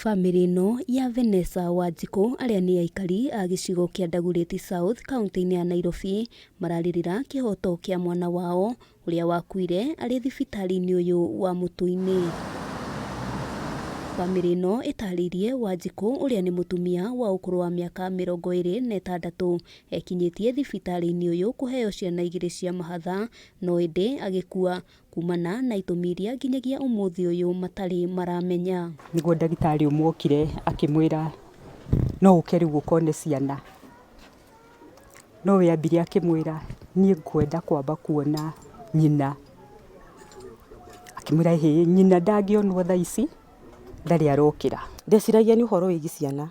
Bamĩrĩ ĩno ya Vanessa Wanjikũ arĩa nĩ aikari a gĩcigo kĩa Dagoretti South kaunti-inĩ ya Nairobi mararĩrĩra kĩhoto kĩa mwana wao ũrĩa wakuire arĩ thibitarĩ-inĩ ũyũ wa Mũtũ-inĩ. Bamĩrĩ ĩno ĩtarĩirie Wanjikũ ũrĩa nĩ mũtumia wa ũkũrũ wa mĩaka 26 ekinyĩtie thibitarĩ-inĩ ũyũ kũheo ciana igĩrĩ cia mahatha no ĩndĩ agĩkua kumana na itũmi iria nginyagia ũmũthĩ ũyũ matarĩ maramenya. Nĩguo ndagĩtarĩ ũmwe okire akĩmwĩra no ũke rĩu ũkone ciana. No we ambire akĩmwĩra niĩ ngwenda kwamba kuona nyina. Akĩmwĩra ĩhĩ nyina ndangĩonwo thaa ici ndarĩ arokĩra. Ndeciragia nĩ ũhoro wĩgiĩ ciana,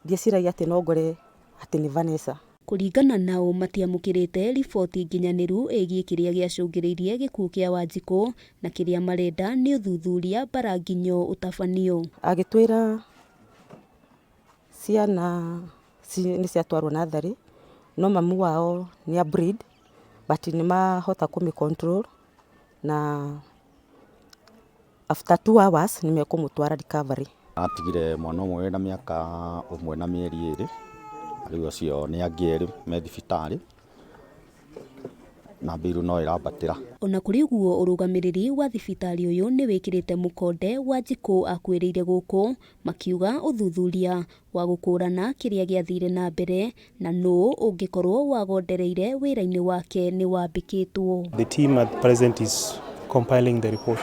ndieciragia atĩ no ngore atĩ nĩ Vanessa. Kũringana nao matiamũkĩrĩte riboti nginyanĩru ĩgiĩ kĩrĩa gĩacũngĩrĩirie gĩkuũ kĩa Wanjikũ na kĩrĩa marenda nĩ ũthuthuria mbaranginyo ũtabanio. Agĩtwĩra ciana nĩ ciatwarwo natharĩ no mamu wao nĩ a bleed but nĩ mahota kũmĩ control na after 2 hours nĩ mekũmũtwara recovery. Atigire mwana ũmwe wĩna mĩaka 1 na mĩeri 2, rĩu acio nĩ angĩ erĩ me thibitarĩ na mbiru no ĩrambatĩra. Ona kũrĩ ũguo, ũrũgamĩrĩri wa thibitarĩ ũyũ nĩ wĩkĩrĩte mũkonde Wanjikũ akuĩrĩire gũkũ, makiuga ũthuthuria wa gũkũrana kĩrĩa gĩathire na mbere na nũũ ũngĩkorwo wagondereire wĩra-inĩ wake nĩ wambĩkĩtwo. The team at present is compiling the report.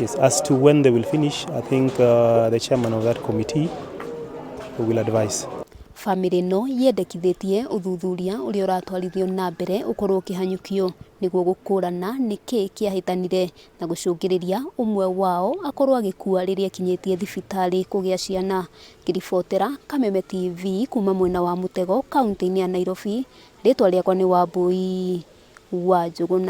Yes, as to when they will finish, I think the chairman of that committee will advise. Bamĩrĩ ĩno yendekithĩtie ũthuthuria ũrĩa ũratwarithio na mbere ũkorwo ũkĩhanyũkio nĩguo gũkũrana nĩkĩ kĩahĩtanire na gũcũngĩrĩria ũmwe wao akorwo agĩkua rĩrĩa ekinyĩtie thibitarĩ kũgĩa ciana. Ngĩribotera Kameme TV kuma mwena wa Mũtego kaunti-inĩ ya Nairobi, rĩtwa rĩakwa nĩ Wambui wa Njũgũna.